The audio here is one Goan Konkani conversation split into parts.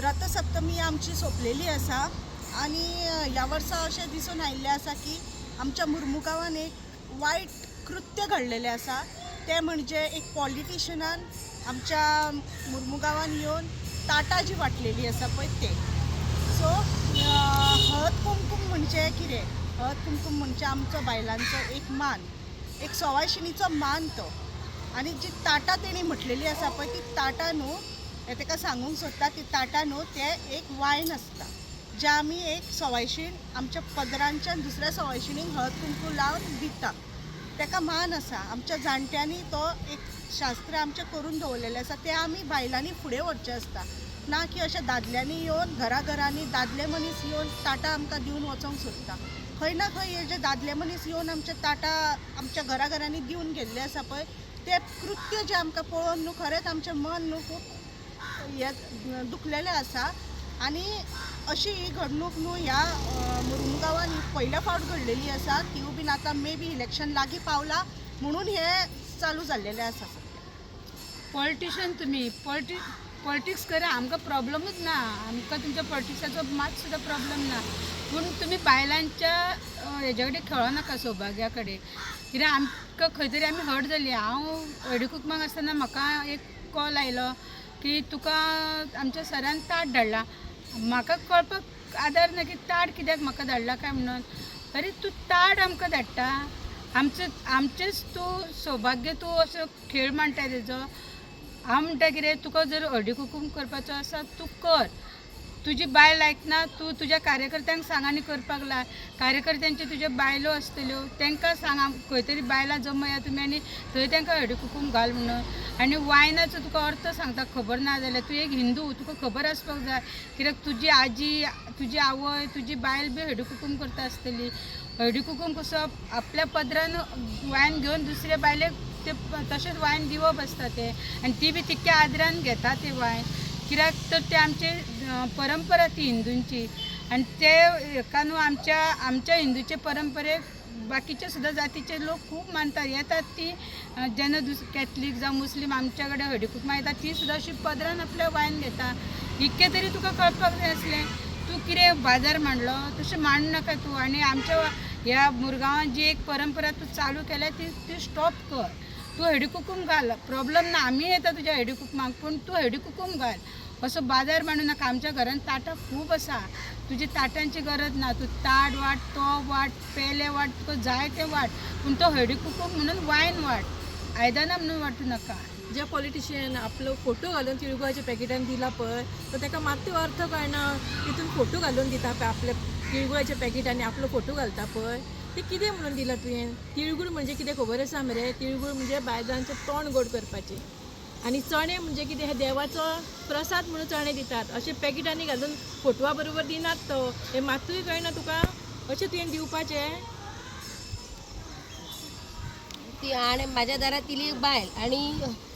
रथसप्तमी आमची सोंपलेली आसा आनी ह्या वर्सा अशें दिसून आयिल्लें आसा की आमच्या मुर्मुगांवान एक वायट कृत्य घडलेलें आसा. तें म्हणजे एक पॉलिटिशनान आमच्या मुर्मुगांवान येवन ताटां जी वांटलेली आसा पळय तें. सो हळद कुमकूम म्हणजे कितें? हळद कुमकूम म्हणजे आमचो बायलांचो एक मान, एक सवायशिणीचो मान तो. आनी जी ताटां तेणी म्हटलेली आसा पळय ती ताटां न्हू, हें ताका सांगूंक सोदता, ती ताटां न्हू तें एक वायन आसता जें आमी एक सवायशीण आमच्या पदरांच्यान दुसऱ्या सवायशिणीक हळद कुंकू लावन दिता. ताका मान आसा. आमच्या जाणट्यांनी तो एक शास्त्र आमचें करून दवरलेलें आसा, तें आमी बायलांनी फुडें व्हरचें आसता, ना की अशें दादल्यांनी येवन घराघरांनी दादले मनीस येवन ताटां आमकां दिवन वचोंक सोदता. खंय ना खंय हे जे दादले मनीस येवन आमचे ताटां आमच्या घराघरांनी दिवन गेल्ले आसा पळय तें कृत्य जें आमकां पळोवन न्हू खरेंच आमचें मन न्हू खूब हें दुखलेलें आसा. आनी अशी ही घडणूक न्हू ह्या मुर्मुगांवान ही पयल्या फावट घडलेली आसा. तिवूय बीन आतां मे बी इलेक्शन लागीं पावलां म्हणून हें चालू जाल्लेलें आसा सद्या. पॉलिटिशन तुमी पॉलिटिक्स करा, आमकां प्रॉब्लमूच ना, आमकां तुमच्या पॉलिटिक्साचो मात सुद्दां प्रॉब्लम ना. पूण तुमी बायलांच्या हेज्या कडेन खेळो नाका, सौभाग्या कडेन. कित्याक आमकां खंय तरी आमी हर्ट जाली. हांव हळदी कुकमाक आसतना म्हाका एक कॉल आयलो की तुका आमच्या सरान ताट धाडला. म्हाका कळपाक आदार ना की ताट कित्याक म्हाका धाडला काय म्हणून. अरे तूं ताट आमकां धाडटा, आमचेच तूं सौभाग्य तूं असो खेळ मांडटा तेजो. हांव म्हणटा कितें, तुका जर हळदी कुकूम करपाचो आसा तूं कर, तुजी बायल आयकना तूं तुज्या कार्यकर्त्यांक सांग आनी करपाक लाय. कार्यकर्त्यांच्यो तुज्यो बायलो आसतल्यो तांकां सांग, खंय तरी बायलां जमया तुमी आनी थंय तांकां हळदी कुकूम घाल म्हणून. आनी वायनाचो तुका अर्थ सांगता खबर ना जाल्यार, तूं एक हिंदू, तुका खबर आसपाक जाय. कित्याक तुजी आजी, तुजी आवय, तुजी बायल बी हळदी कुकूम करता आसतली. हळदी कुकूम कसो आपल्या पदरान वायन घेवन दुसऱ्या बायलेक ते तशेंच वायन दिवप आसता तें, आनी ती बी तितक्या आदरान घेता तें वायन. कित्याक तर ते आमचे परंपरा ती हिंदूंची, आनी ते हेका न्हू आमच्या आमच्या हिंदूचे परंपरेक बाकीचे सुद्दां जातीचे लोक खूब मानतात. येतात ती जेन्ना कॅथलीक जावं मुस्लीम आमच्या कडेन हळदी कुकमा येतात ती सुद्दां अशी पदरान आपल्या वायन घेता. इतकें तरी तुका कळपाक जाय आसलें. तूं कितें बाजार मांडलो तशें मांडू नाका तूं. आनी आमच्या ह्या मुरगांवान जी एक परंपरा तूं चालू केल्या ती ती स्टॉप कर. तूं हळदी कुकूम घाल, प्रॉब्लम ना, आमी येता तुज्या हळदी कुकमाक, पूण तूं हळदी कुकूम घाल, असो बाजार मांडू नाका. आमच्या घरान ताटां खूब आसा, तुजी ताटांची गरज ना. तूं ताट वाट, तो वाट, पेले वाट, तुका जाय तें वाट, पूण तो हळदी कुकूम म्हणून वायन वाट, आयदनां म्हणून वांटू नाका. जे पॉलिटिशियन आपलो फोटो घालून तिळगुळाच्या पॅकेटान दिला पळय, तर ताका मात्तूय अर्थ कळना. तितून फोटो घालून दिता पळय, आपल्या तिळगुळाच्या पॅकेटांनी आपलो फोटो घालता पळय, ते कितें म्हणून दिला तुवें? तिळगूळ म्हणजे कितें खबर आसा मरे? तिळगूळ म्हणजे बायलांचें तोंड गोड करपाचें, आनी चणे म्हणजे कितें, हे देवाचो प्रसाद म्हणून चणे दितात. अशें पॅकेटांनी घालून फोटवा बरोबर दिनात तो, हें मात्तूय कळना तुका? अशें तुवें दिवपाचें? ती आणि माझ्या दारात इली एक बायल आणि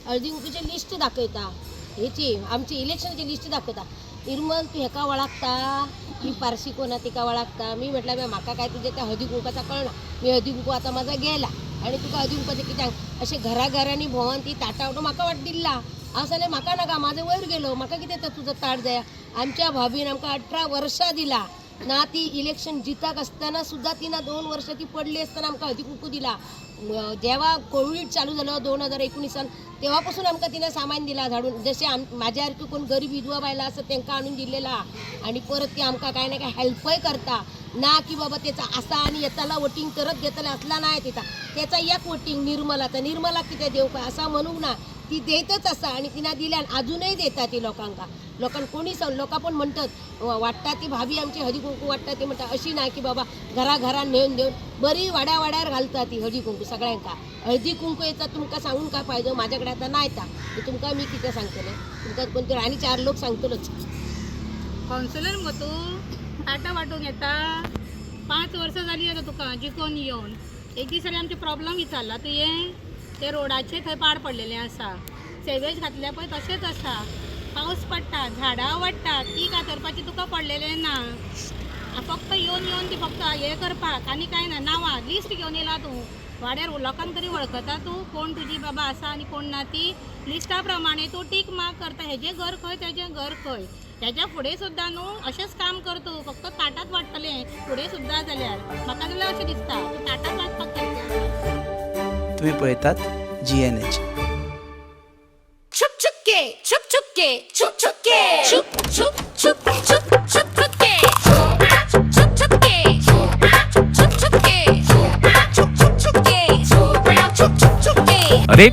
हळदी कुंकूची लिस्ट दाखयता, हेची आमची इलेक्शनाची लिस्ट दाखयता. निर्मल तूं हेका वळखता, ही पारशी कोण तिका वळखता? मी म्हटलं बाय म्हाका काय तुझ्या त्या हळदी कुंकाचा कळना, मी हळदी कुंकू आता माझा गेला आणि तुका हळदी कुंकाचं कित्याक अशें घराघरांनी भोंवन ती ताटां वांटून म्हाका वाट दिल्ला. हांव सांगलें म्हाका नाका, म्हाजो वयर गेलो, म्हाका कितें तर तुजो ताट जाय. आमच्या भाभीन आमकां 18 वर्सां दिला ना, ती इलेक्शन जिताक आसतना सुद्दां ती ना 2 वर्सां ती पडली आसतना आमकां हळदी कुंकू दिला. जेव्हा कोविड चालू झालं 2019 तेव्हापासून आमकां तिने सामान दिला धाडून. जशें माझ्या सारकी कोण गरीब विधवा बायलां आसा तांकां आणून दिलेला. आणि परत ती आमकां काय ना काय हेल्पय करता ना की बाबा त्याचा असा आणि येताला वोटिंग करत घेतला असला नाही तिचा, त्याचा एक वोटिंग निर्मलाचा, निर्मला कितें देव काय असा म्हणूंक ना, ती देतच आसा आणि तिना दिल्यान अजूनय देता ती लोकांका. लोकांक कोणी सांग, लोकां पण म्हणटात वाडटा ती भाभी आमची हळदी कुंकू वाडटा ती, म्हणटा अशी ना की बाबा घराघरान नेवन देवन बरी वाड्या वाड्यार घालता ती हळदी कुंकू सगळ्यांका. हळदी कुंकू येता तुमकां सांगून काय फायदो, माझ्याकडे आता नाही येता, तुमकां मी कितें सांगतलें, तुमकां कोण तरी आनी 4 लोक सांगतलोच. कावन्सिलर मुगो तूं, ताटां वांटूंक येता? 5 वर्सां जालीं आतां तुका जिखोन येवन. एक दीस जाल्यार आमचे प्रॉब्लम विचारला तुवें? ते रोडाचे थंय पाड पडलेलें आसा, सेवेज घातल्या पळय तशेंच आसा, पावस पडटा, झाडां वाडटा, ती कातरपाची तुका पडलेलें ना. फक्त येवन येवन ती फक्त हें करपाक आनी कांय ना. नांवां लिस्ट घेवन येयला तूं वाड्यार, लोकांक तरी वळखता तूं कोण तुजी बाबा आसा आनी कोण ना ती. लिस्टा प्रमाणे तूं टीक मार्क करता, हेजें घर खंय तेजें घर खंय. तेज्या फुडें सुद्दां न्हू अशेंच काम कर तूं, फक्त ताटात वाडटलें फुडें सुद्दां जाल्यार म्हाका जाल्यार अशें दिसता तूं ताटात वाडपाक जाय. तुम्ही पळयतात जी एन एच. छुप छुप के छुप छुप के छुप छुप के छुप छुप छुप छुप छुप छुप के छुप छुप छुप के छुप छुप छुप के छुप छुप छुप के छुप छुप छुप के। अरे,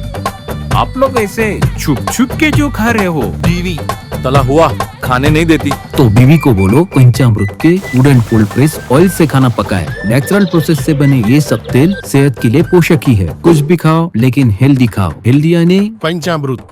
आप लोग ऐसे छुप छुप के जो खा रहे हो? बीवी तला हुआ खाने नहीं देती। तो बीवी को बोलो पंचामृत के वुडन कोल्ड प्रेस ऑयल से खाना पकाए। नेचुरल प्रोसेस से बने ये सब तेल सेहत के लिए पोषक ही है। कुछ भी खाओ, लेकिन हेल्दी खाओ। हेल्दी यानी पंचामृत।